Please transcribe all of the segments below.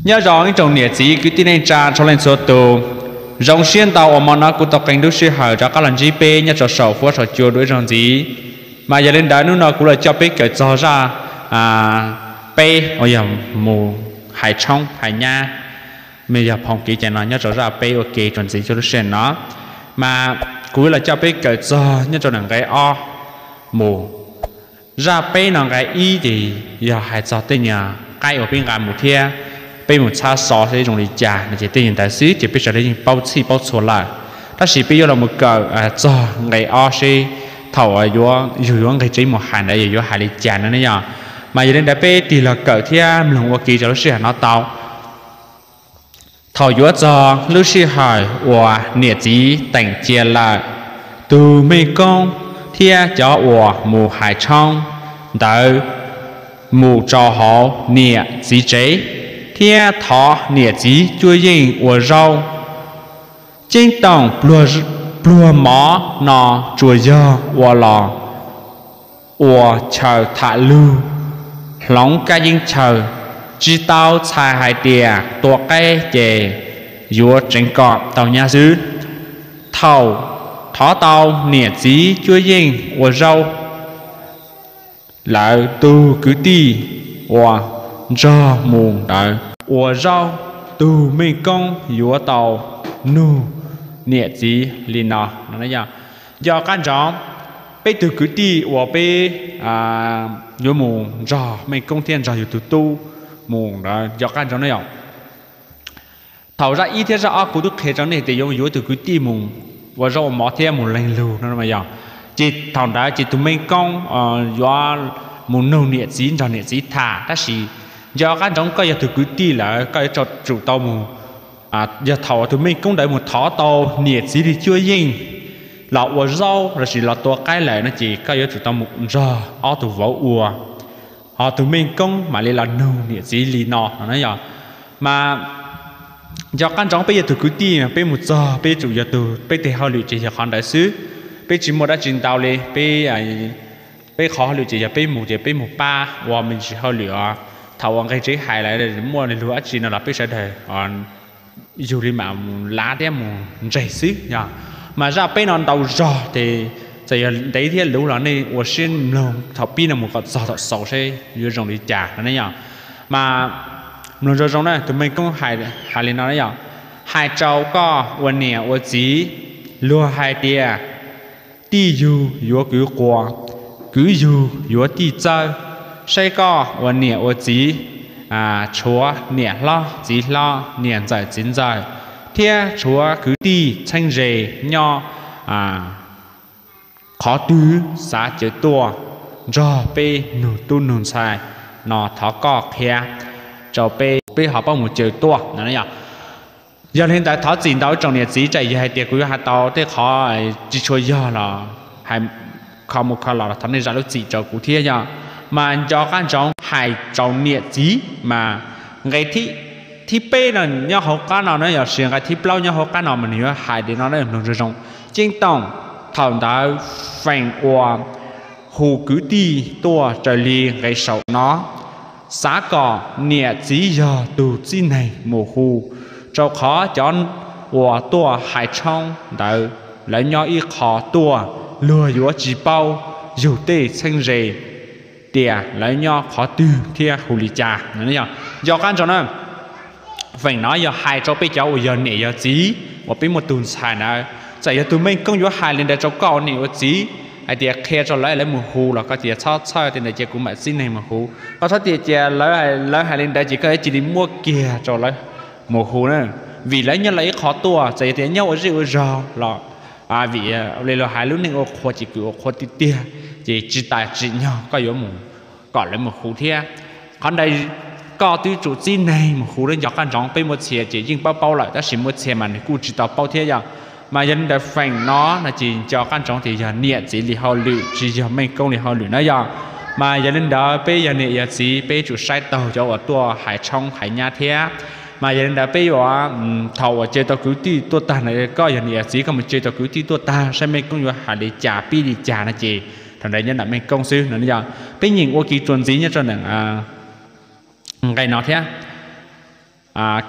Nyob zoo ib tsoom niam txiv kwv tij neej tsa txhua leej txhua tus, zoo siab ntau uas hmo no kuv tau qee lub sij hawm rov qab los ntsib peb nyob rau saum huab saum cua dua ib zaug ntxiv. Mas yog li ntawd hnub no kuv los coj peb kawm txog zaj peb uas yog mus hais tshoob hais nyab, mas yog phoom kev cai no nyob rau zaj peb ua ke txuas ntxiv cov lub sij hawm no. Mas kuv los coj peb kawm txog nyob rau nqe ob mus. Zaj peb no nqe ib ces yog hais txog tej nyuag qaib uas peb nqa mus thiab peb mus txhab xov seb zoo li cas no ces tej nyuag ntawd xwb ces peb sawv daws yeej paub txhij paub txhua lawm. Tab sis peb yuav los mus kawm txog nqe ob seb thaum yus yuav nqis tsev mus hais ntawd yus yuav hais li cas no ne yog. Mas yog li ntawd peb tig los kawm thiab mloog ua ke rau lub sij hawm no tau. Thaum yuav txog lub sij hawm uas niam txiv teem cia lawm, tus Mej Koob thiab cov uas mus hais tshoob ntawd mus rau hauv niam txiv tsev thiab thov niam txiv cuab yeej ua zaub. Ceeb toom pluag mov no tsuas yog ua los ua chaw tham lug, hloov kab yeeb chaw, tsis tau txhais hais tias tua qaib ces yuav tseev kom tau nyab xwb. Thaum thov tau niam txiv cuab yeej ua zaub, lawv tus kwv tij uas nrog mus ntawd ua zaub, tus Mej Koob yuav tau nug niam txiv li no. Nco qab ntsoov, peb tug kwv tij uas peb yuav mus nrog Mej Koob thiab nrog yus tus tub mus ntawd nco qab ntsoov na yom. Thaum zaj ib thiab zaj ob kuv twb qhia rau nej tias yuav yuav tus kwv tij mus ua zaub ua mov thiab mus leeg lug no yog. Ces thaum ntawd ces tus Mej Koob yuav mus nug niam txiv nrog niam txiv tham, tab sis nco qab ntsoov koj yog tus kwv tij lawm koj yuav tsum tau mus, yog thaum tus Mej Koob ntawd mus thov tau niam txiv li cuab yeej los ua zaub lossis los tua qaib lawm no ces koj yuav tsum tau mus nrog ob tug vauv ua. Ho tus Mej Koob mam li los nug niam txiv li no no na yog. Mas nco qab ntsoov peb yog tus kwv tij, peb mus txog peb yuav tsum yog tus peb tes hauj lwm ces yog qhov ntawd xwb. Peb tsis muaj dab tsi ntau li, peb, peb qhov hauj lwm ces yog peb mus ces peb mus pab ua me ntsis hauj lwm os. Thaum uas nqeg tsev hais lawm muaj li lug dab tsi no los peb sawv daws yug li mam mus lav thiab mus ntseg xwb yog. Mas zaj peb no ntau zog ces txawm yog ntev thiab luv los nej ua siab mloog thaum pib no mus kom txog thaum xaus seb yuav zoo li cas no ne yog. Mas mloog zoo zoo na, tus Mej Koob hais li no na yog: Hais rau koj ua niam ua txiv, luag hais tias tij yug yuav kwv quas, kwv yug yuav tij txawj. Saib koj ua niam ua txiv, tshuav niam hlob txiv hlob, niam ntxawm txiv ntxawm, thiab tshuav kwv tij txheeb ze nyob qhov twg, xav caw tuaj nrog peb nug tub nug ntxhais no thov koj qhia rau peb, peb ho paub mus caw tuaj no. Yog li ntawd thov txim ntau ib tsoom niam txiv, tsam yog hais tias kuv yuav hais tau tej qhov tsis tshua yog los, hais kho mus kho los los thov nej zam lub txim rau kuv thiab yog. Mas nco qab ntsoov hais rau niam txiv mas nqe thib peb no nyob hauv qab no na yog, sis nqe thib plaub nyob hauv qab no mas nws yuav hais li no na, mloog zoo zoo. Ceeb toom, thaum ntawd Feem uas hu kwv tij tuaj raws li nqe saum no, xav kom niam txiv yog tus txib neeg mus hu, rau qhov cov uas tuaj hais tshoob ntawd lawv nyob ib qho tuaj, luag yuav tsis paub yug tej txheeb ze tias lawv nyob qhov twg thiab hu li cas. Nco qab ntsoov na, Feem no yog hais rau peb cov uas yog niam yog txiv uas peb muaj tus ntxhais ntawd. Txawm yog tus Mej Koob yuav hais li ntawd rau koj ua niam ua txiv hais tias qhia rau lawv lawv mus hu los koj tias txhob txhawj, tej ntawd cia kuv mam txib neeg mus hu. Koj txhob tias cia lawv hais li ntawd ces koj yuav cia li muab kiag rau lawv mus hu na, vim lawv nyob lawv ib qho tuaj, txawm yog tias nyob ua zej ua zog los vim li luag hais lub neej ua qhua ces kws ua qhua tiag tiag, ces tsis tas tsim nyog koj yuav mus kom lawv mus hu thiab. Qhov ntawd koj twb tsum txib neeg mus hu, nco qab ntsoov peb muaj txhia ces yeej paub paub lawm, tab sis muaj txhia mas nws kuj tsis tau paub thiab yog. Mas yog li ntawd Feem no no ces nco qab ntsoov tias yog niam txiv li hauj lwm tsis yog Mej Koob li hauj lwm na yog. Mas yog li ntawd peb yog niam yog txiv peb tsum saib taug cov uas tuaj hais tshoob hais nyab thiab. Mas yog li ntawd peb yuav, thaum uas caw tau kwv tij tuaj tag ntawd, koj yog niam yog txiv koj mus caw tau kwv tij tuaj tag saib Mej Koob yuav hais li cas pib li cas no ces thaum ntawd nyob ntawm Mej Koob xwb no yog. Peb nyeem ua kev txuas ntxiv nyob rau ntawm nqe no thiab.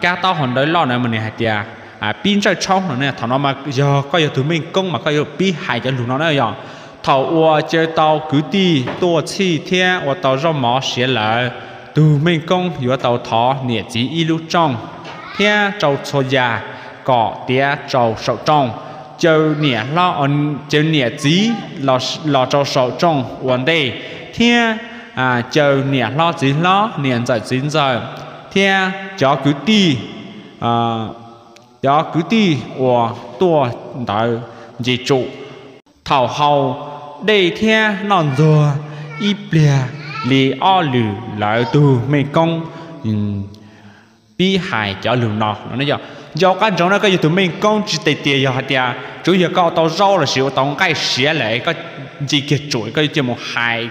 kab taub hau ntawv loj na mas nws hais tias pib ntsawj tshoob no ne. Thaum no mas yog koj yog tus mej koob mas koj yuav pib hais cov lug no na yog: Thaum uas caw tau kwv tij tuaj txhij thiab ua tau zaub mov siav lawm, tug mej koob yuav tau thov niam txiv ib lub rooj thiab rau txhua yam kom tiav rau saum rooj. Caw niam hlob, caw niam txiv los rau saum rooj ua ntej, thiab caw niam hlob txiv hlob, niam ntxawm txiv ntxawm, thiab cov kwv tij cov kwv tij uas tuaj ntawd nce tsum. Thaum haus dej thiab noj ntxuag ib pliag li ob lwm lawm, tug mej koob pib hais cov lug no. Nco qab ntsoov na, koj yog tus mej koob tsis tes tias yog hais tias tsuav yog koj ua tau zaub lossis ua tau nqaij siav lawm koj nce kiag tsum koj yuav cia mus hais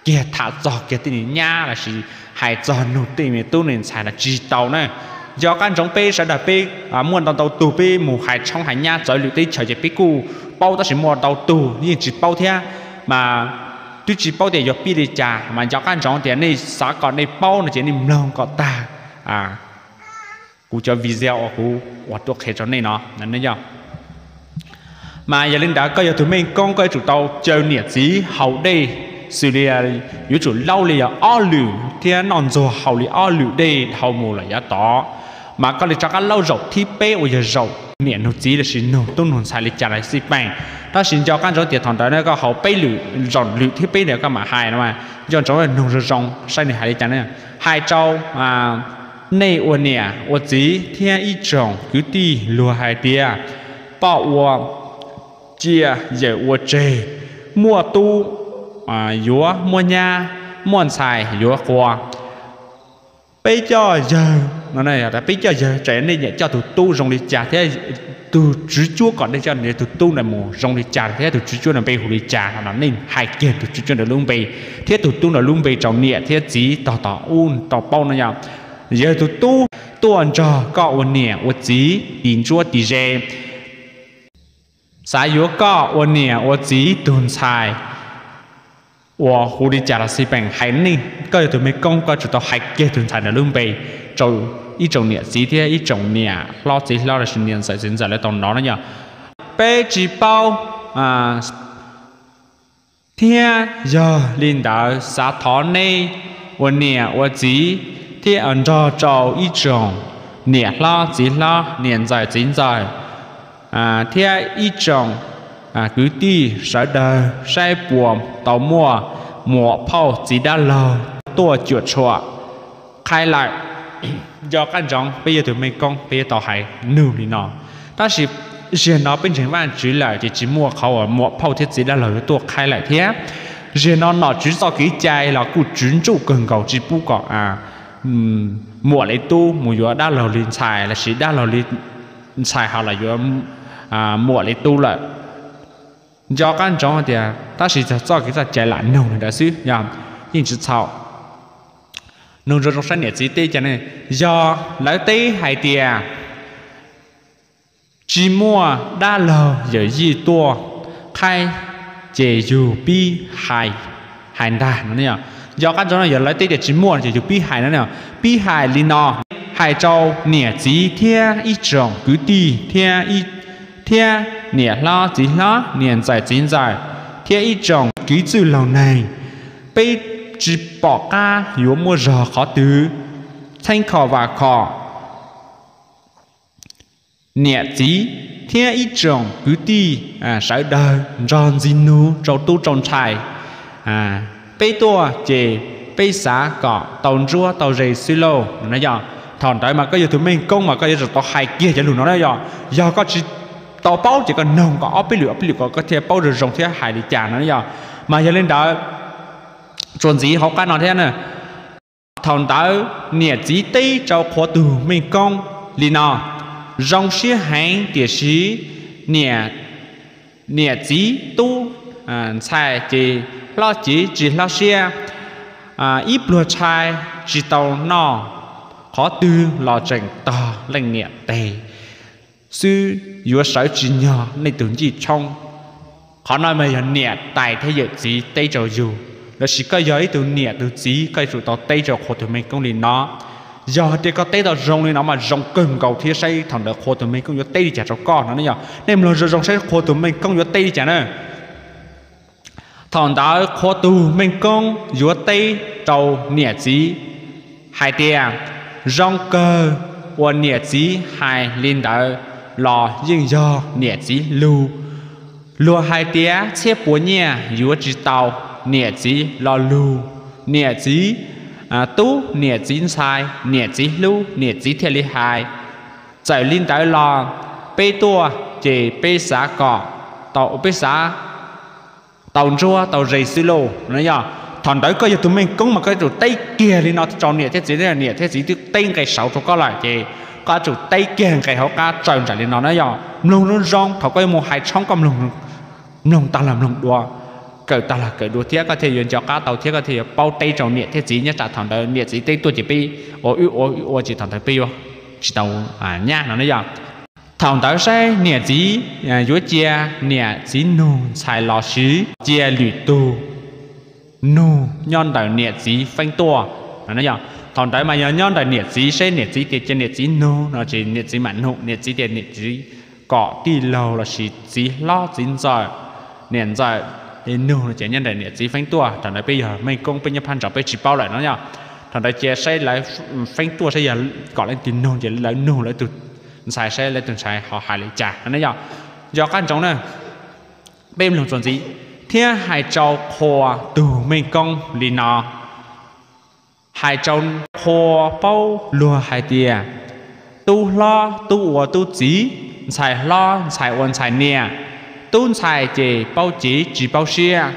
kiag tham txog kiag tej niag nyab lossis hais txog nug tej me tub me ntxhais los tsis tau na. Nco qab ntsoov peb sawv daws peb muaj ntau ntau tug peb mus hais tshoob hais nyab txawv lwm teb chaws ces peb kuj paub tab sis muaj ntau tug yeej tsis paub thiab, mas twb tsis paub tias yuav pib li cas. Mas nco qab ntsoov tias nej xav kom nej paub no ces nej mloog kom tag kuv cov video uas kuv ua tuaj qhia rau nej no. Mas yog li ntawd koj yog tus mej koob koj yuav tsum tau caw niam txiv haus dej xws li yuav tsum laub li yog ob lwm thiab noj ntxuag haus li ob lwm dej dhau mus lawm yav tod. Mas koj li rov qab laub zaum thib peb uas yog zaum niam nug txiv lossis nug tub nug ntxhais li cas los xij peem. Tab sis nco qab ntsoov tias thaum ntawd na koj haus peb lwm, zaum lwm thib peb ntawd koj mam hais no, nco ntsoov nug zoo zoo saib nws hais li cas na. Hais rau nej ua niam ua txiv thiab ib tsoom kwv tij luag hais tias poj ua cia yawm ua tseg, muaj tub yuav muab nyab, muaj ntxhais yuav quas. Peb coj yawg, peb coj yawg tsam nej nyiam coj tus tub zoo li cas thiab tus tswv cuab kom nej coj tus tub ntawd mus zoo li cas thiab tus tswv cuab ntawd npe hu li cas no nej hais kiag tus tswv cuab ntawd lub npe thiab tus tub ntawd lub npe rau niam thiab txiv tog tog ub tau paub no yog. Yawg tus tub tuaj nrog koj ua niam ua txiv tim ntsuab tim ze, xav yuav koj ua niam ua txiv tug ntxhais uas hu li cas los xij peem hais nej, koj yog tus mej koob koj tsum tau hais kiag tug ntxhais ntawd lub npe rau ib tsoom niam txiv thiab ib tsoom niam hlob txiv hlob lossis niam ntxawm txiv ntxawm lawv tau hnov no yog. Peb tsis paub thiab yog li ntawd xav thov neb ua niam ua txiv thiab nrog rau ib tsoom niam hlob txiv hlob niam ntxawm txiv ntxawm thiab ib tsoom kwv tij sawv daws saib puas tau muaj muam phauj txiv dab laug tuaj cuam tshuam qhaib lawm. Nco qab ntsoov peb yog tus mej koob peb yuav tau hais nug li no. Tab sis ziag no peb ntseeg Vajtswv lawm ces tsis muaj qhov uas muam phauj thiab txiv dab laug yuav tuaj qhaib lawm thiab. Ziag no nom tswv txoj kev cai los kuj tswv ntsuj kawg nkaus tsis pub kom muam li tub mus yuav dab laug li ntxhais lossis dab laug li ntxhais ho los yuav muam li tub lawm. Nco qab ntsoov tias tab sis txog txoj kev txoj cai lam nug li ntawd xwb yog yeej tsis txhaum. Nug zoo zoo saib niam txiv teb cas ne, yog lawv teb hais tias tsis muaj dab laug yawm yij tuaj qhaib ces yug pib hais, hais ntag no. Nco qab ntsoov no yog lawv teb tias tsis muaj ces yug pib hais no, pib hais li no, hais rau niam txiv thiab ib tsoom kwv tij thiab thiab niam hlob txiv hlob niam ntxawm txiv ntxawm thiab ib tsoom kwv tij laug neeg, peb tsis pom qab yuav muaj zog qhov twg, txheeb kho vam khom niam txiv thiab ib tsoom kwv tij sawv daws nrog ntxiv nug rau tub rau ntxhais, peb tuaj ces peb xav kom tau ntsuab tau ze xwb lauj no yog. Thaum ntawd mas koj yog tus mej koob mas koj yuav tsum tau hais kiag cov lus no na yog. Yog koj tsis tau paub ces koj noog kom ob peb lwm ob peb lwm kom koj thiaj paub zoo zoo thiab hais li cas no yog. Mas yog li ntawd, tsuas ntxiv hauv qab no thiab na. Thaum ntawd niam txiv teb rau qhuav tug mej koob li no: Zoo siab heev tiam sis niam txiv tub ntxhais ces hlob cev tsis hlob siab, ib pluag tshais tsis tau noj qhov twg los tseem tog leej niam tes xwb, yuav sawv tsis nyog nej tus ncej tshoob. Qhov no mas yog niam tais thiab yawm txiv teb rau yug, lossis koj yog ib tug niam tus txiv koj yuav tsum tau teb rau qhuav tus mej koob li no. Yog tias koj teb tau zoo li no mas zoo kawg nkaus thiab, saib thaum ntawd qhua tus Mej Koob yuav teb li cas rau koj no ne yog. Nej mloog zoo zoo saib qhua tus Mej Koob yuav teb li cas na. Thaum ntawd qhua tus Mej Koob yuav teb rau niam txiv hais tias, zoo kawg uas niam txiv hais li ntawd los yeej yog niam txiv lug. Luag hais tias txhiab puas nyiaj yuav tsis tau niam txiv lo lug. Niam txiv tub niam txiv ntxhais niam txiv hlub niam txiv thiaj li hais. Txawm li ntawd los peb tuaj ces peb xav kom, peb xav tau ntsuab tau ze xwb lauj no yog. Thaum ntawd koj yog tus Mej Koob mas koj yuav tsum teb kiag li no rau niam thiab txiv, niam thiab txiv twb teb nqe saud rau koj lawm ces koj yuav tsum teb kiag nqe hauv qab tsaws nraim li no na yog. Mloog zoo zoo, thaum koj yuav mus hais tshoob koj mloog tag los mloog dua, kawm tag los kawm dua thiab koj thiaj yuav nco qab tau thiab koj thiaj yuav paub teb rau niam thiab txiv. Nyob tsam thaum ntawd niam txiv teb tuaj ces peb ua wb ua wb ua ces thaum ntawd peb yuav tsis tau nyab no ne yog. Thaum ntawd saib niam txiv yuav cia niam txiv nug ntxhais los sis cia lwm tug nug nyob ntawm niam txiv feeb tuaj no yog. Thaum ntawd mas yog nyob ntawm niam txiv, saib niam txiv tias cia niam txiv nug no ces niam txiv mam nug, niam txiv tias niam txiv kom tij laug los sis txiv hlob txiv ntxawm, niam ntxawm nug no ces nyob ntawm niam txiv feeb tuaj. Thaum ntawd peb yog Mej Koob peb nyob phab ntsaum peb tsis paub lawm no yog. Thaum ntawd cia saib lawv feeb tuaj saib yog kom leej twg nug ces lawv nug lawv tus ntxhais saib lawv tus ntxhais ho hais li cas no ne yog. Nco qab ntsoov na, peb mloog txuas ntxiv thiab hais rau qhua tus Mej Koob li no, hais rau qhua paub luag hais tias tub hlob tub ua tub txiv, ntxhais hlob ntxhais ua ntxhais niam, tub ntxhais ces paub cev tsis paub siab.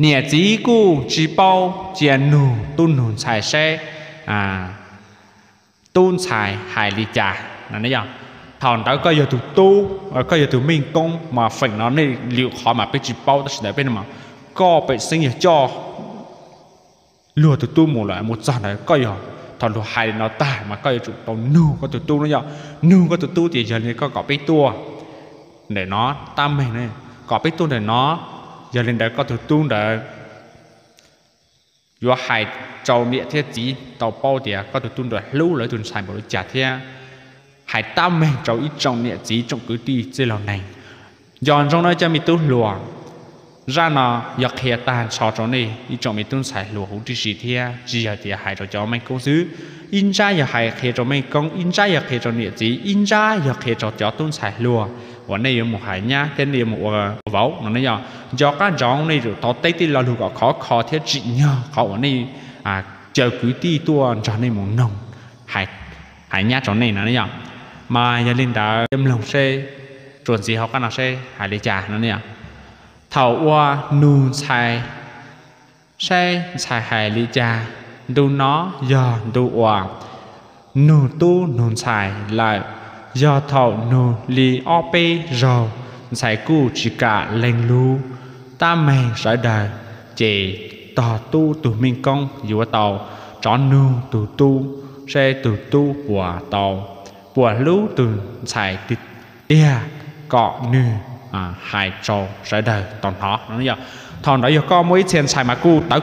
Niam txiv kuj tsis paub, cia nug tub nug ntxhais seb tub ntxhais hais li cas no yog. Thaum ntawd koj yog tus tub, koj yog tus Mej Koob mas feem no nej lwm qhov mas peb tsis paub, tab sis ntawd peb no mas koj pem xeeb yog coj luag tus tub mus lawm, mus txog ntawd koj yog, thaum luag hais li no tag mas koj yuav tsum tau nug koj tus tub no yog. Nug koj tus tub tias yog li koj kom peb tuaj ntawm no, tab meeg kom peb tuaj ntawm no, yog li ntawd koj tus tub ntawd yuav hais rau niam thiab txiv tau paub tias koj tus tub ntawd hlub lawv tus ntxhais npaum li cas thiab hais tab meeg rau ib tsoom niam txiv tsoom kwv tij txwj laug neeg. Nco ntsoov no cov me tub hluas, zaj no yog qhia tag nrho rau nej ib tsoom me tub ntxhais hluas huv tib si thiab tsis yog tias hais rau cov Mej Koob xwb. Ib ntsab yog hais qhia rau Mej Koob, ib ntsab yog qhia rau niam txiv, ib ntsab yog qhia rau cov tub ntxhais hluas uas nej yuav mus hais nyab thiab nej yuav mus ua vauv no ne yog. Nco qab ntsoov nej yuav tsum tau teb tej lo lus kom khov kho thiab tsim nyog qhov uas nej caw kwv tij tuaj nrog nej mus noog hais nyab rau nej no ne yog. Mas yog li ntawd mloog seb txuas ntxiv hauv qab no seb hais li cas no ne yog. Thaum uas nug ntxhais seb ntxhais hais li cas, ntu no yog ntu uas nug tub nug ntxhais lawm. Yog thaum nug li ob peb zaug ntxhais kuj tsis kam lees lus, tab meeg sawv daws, ces tog tub tus Mej Koob yuav tau rov nug tus tub seb tus tub puas tau, puas hlub tus ntxhais tiag, kom nws hais rau sawv daws tau hnov no yog. Thaum ntawd yog koj muaj ib txhia ntxhais mas kuj tawv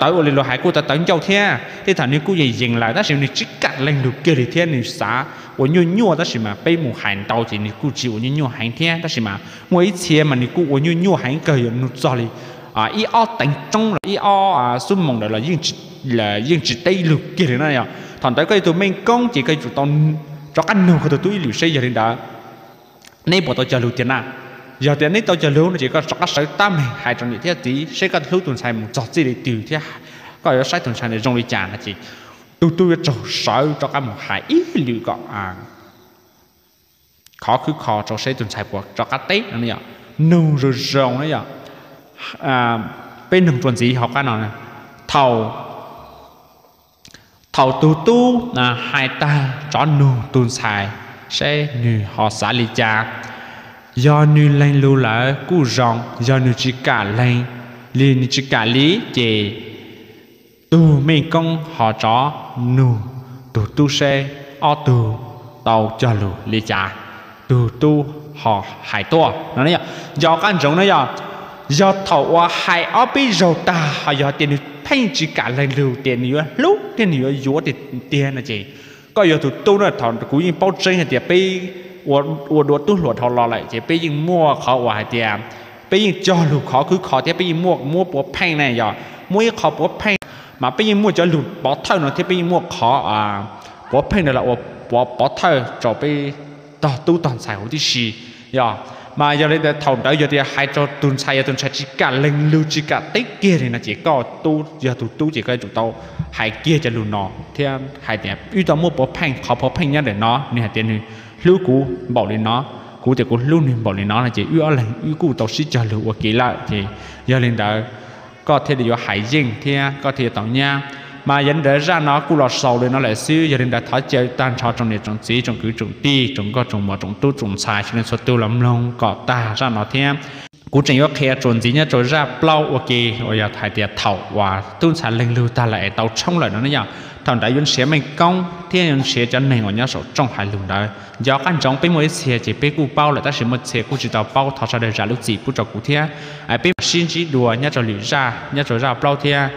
tawv ua li luag hais kuj tawv tawv ncauj thiab, tej thaum nws kuj yees yees lawm tab sis nws tsis kam lees lus kiag li thiab nws xav ua nyuaj nyuaj, tab sis mas peb mus hais ntau ces nws kuj tsis ua nyuaj nyuaj heev thiab, tab sis mas muaj ib txhia mas nws kuj ua nyuaj nyuaj heev kawg, yog nug txog li ib ob teev roob los ib ob xub moos ntawd los yeej tsis teb lus kiag li na yog. Thaum ntawd koj yog tus Mej Koob ces koj yuav tsum tau rov qab nug koj tus tub ib lwm seb yog li ntawd neb puas tau cog lus tiag na. Yog tias neb tau cog lus no ces koj rov qab sawv tab meeg hais rau niam thiab txiv seb koj hlub tus ntxhais mus txog txij li twg thiab koj yuav saib tus ntxhais ntawd zoo li cas no ces tus tub yuav tsum sawv rov qab mus hais ib lwm kom khov khwb kho rau seb tus ntxhais puas rov qab teb no yog. Nug zoo zoo na yog. Peb nug txuas ntxiv hauv qab no, thaum thaum tus tub hais tag rov nug tus ntxhais seb nws ho xav li cas. Yog nws lees lus lawm kuj zoo, yog nws tsis kam lees li, nws tsis kam li ces tus Mej Koob ho rov nug tus tub seb ob tug tau cog lus li cas, tus tub ho hais tuaj no. Nco qab ntsoov na yog, yog thaum uas hais ob peb zaug tag ho yog tias nws pheej tsis kam lees lug tias nws yuav hlub thiab nws yuav yuav tiag tiag no ces koj yog tus tub na. Thaum kuv yeej paub tseeb hais tias peb ua dua tub hluas dhau los lawm ces peb yeej muaj qhov uas hais tias peb yeej cog lug khov khwb kho thiab peb yeej muaj muab puav pheej na yog, muaj ib qho puav pheej, mas peb yeej muaj cov lug pov thawj no thiab peb yeej muaj qhov puav pheej no los ua pov thawj rau peb tog tub tog ntxhais huv tib si. Yog, mas yog li ntawd thaum ntawd yog tias hais rau tus ntxhais, yog tus ntxhais tsis kam lees lug tsis kam teb kiag li no ces koj tub, yog tus tub ces koj yuav tsum tau hais kiag cov lug no thiab hais tias wb tau muaj puav pheej, qhov puav pheej nyob ntawm no, nws hais tias nws hlub kuv npaum li no, kuv tias kuv hlub nws npaum li no no ces wb ob leeg wb kuj tau sib cog lug ua ke lawm ces yog li ntawd koj thiaj li yuav hais yeej thiab koj thiaj yuav tau nyab. Mas yog li ntawd zaj no kuj los xaus li no lawm xwb, yog li ntawd thov caw tag nrho tsoom niam tsoom txiv tsoom kwv tsoom tij tsoom nkauj tsoom muam tsoom tub tsoom ntxhais sawv daws txhua tus los mloog kom tag zaj no thiab. Kuv tseem yuav qhia txuas ntxiv nyob rau zaj plaub ua ke uas yog hais tias thaum uas tub ntxhais lees lug tag lawm es tau tshoob lawm no ne yog, thaum ntawd yuav nrhiav meej koob thiab yuav nrhiav cov neeg uas nyob saum rooj hais lus ntawd. Nco qab ntsoov peb muaj ib txhia ces peb kuj paub lawm tab sis muaj txhia kuj tsis tau paub, thov sawv daws zam lub txim pub rau kuv thiab. Peb mam sib ntsib dua nyob rau lwm zaj, nyob rau zaj plaub thiab.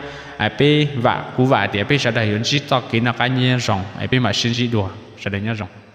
Peb vam, kuv vam tias peb sawv daws yuav ntsib txoj kev noj qab nyob zoo es peb mam sib ntsib dua, sawv daws nyob zoo.